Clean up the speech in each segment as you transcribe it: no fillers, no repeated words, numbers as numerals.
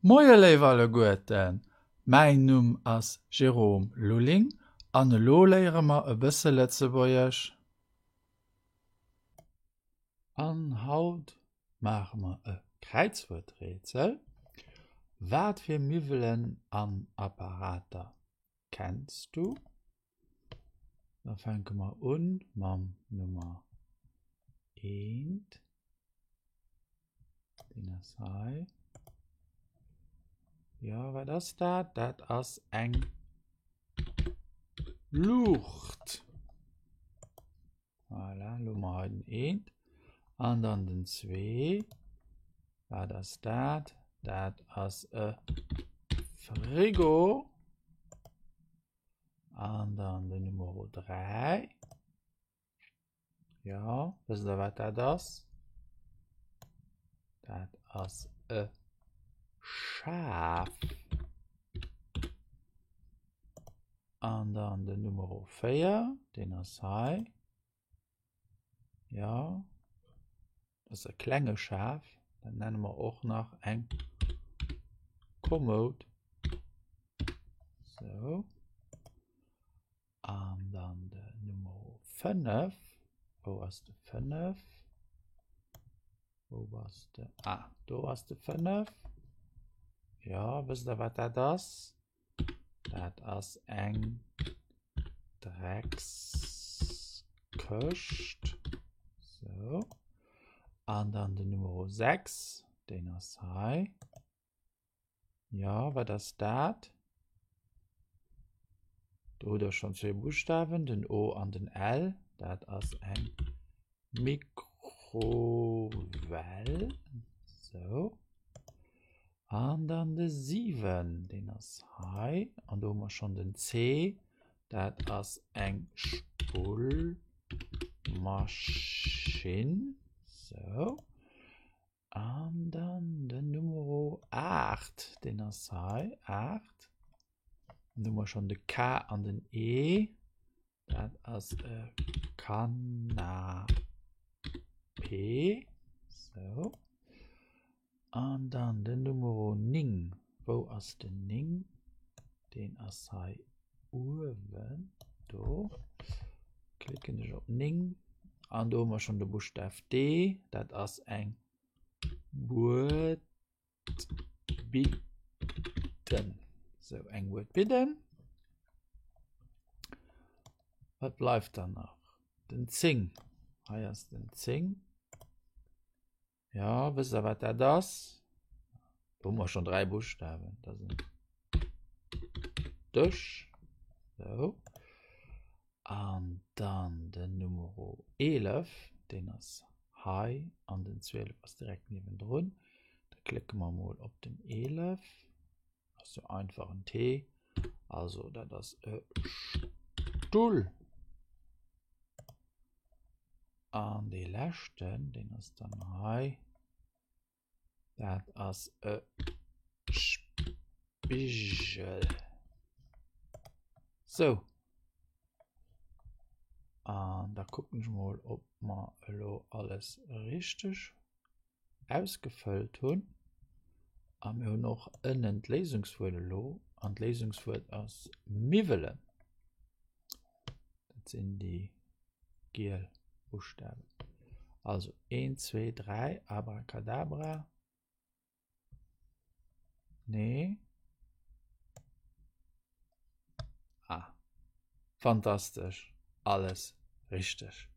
Moie léif alleguerten, mäin Numm ass Jérôme Lulling an elo léiere mer e bësse Lëtzebuergesch. An haut maache mer e Kräizwuerträtsel. Wat fir Miwwelen an Apparater kenns du? Da fänke mer un mam Nummer eent. Deen ass hei. Jo, wat ass dat? Dat ass eng Luucht. Voilà, elo hu mer hei den eent. An dann den zwee. Wat ass dat? Dat ass e Frigo. An dann den Numero 3. Ja, wësst der wat dat ass? Dat ass e Schaf. An dann den Numero 4, deen ass hei. Ja, dat ass e klenge Schaf. Dat nenne mer och nach eng Komoud. Sou. An dann de Numero 5. Wou ass de 5? Wou bass de? Ah, do ass de 5. Ja, wësst der wat dat ass? Dat ass eng Dreckskëscht. Sou. An dann den Numero 6, deen ass hei. Ja, wat ass dat? Do hutt der schonn zwee Buschtawen, den O an den L. Dat ass eng Mikrowell. Sou. An dann de 7, deen ass hei. An do hu mer schonn den C. Dat ass eng Spullmaschinn. Sou. An dann den Numero 8, deen ass hei, 8. An do hu mer schonn de K an den E. Dat ass e Kanapé. Sou. An dann den Numero 9. Wou ass den 9? Deen ass hei uewen. Do. Klicken ech op 9. An do hu mer schonn de Buschtaf D. Dat ass eng Buedbidden. Sou, eng Buedbidden. Wat bleift dann nach? Den 10. Hei ass den 10. Ja, wësst der wat dat ass? Do hu mer schon dräi Buschtawen. Dat ass en Dësch. Sou. An dann den Numero 11, deen ass hei an den 12 ass direkt niewendrun. Da klicke mer mol op den 11. Ass jo einfach en T. Also dat ass e Stull. An dee leschten, deen ass dann hei. Dat ass e Spigel. Sou. An da kucken ech mol, ob mer elo alles richteg ausgefëllt hunn. A mir hunn och ënnen d'Léisungswuert elo, an d'Léisungswuert ass Miwwelen. Dat sinn déi giel Buschtawen. Also 1, 2, 3, Abracadabra. Nee. Ah. Fantastesch. Alles richteg.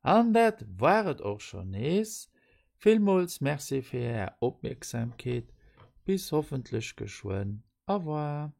An dat war et och schon nees. Villmools Merci fir Är Opmierksamkeet. Bis hoffentlech geschwënn. Au revoir.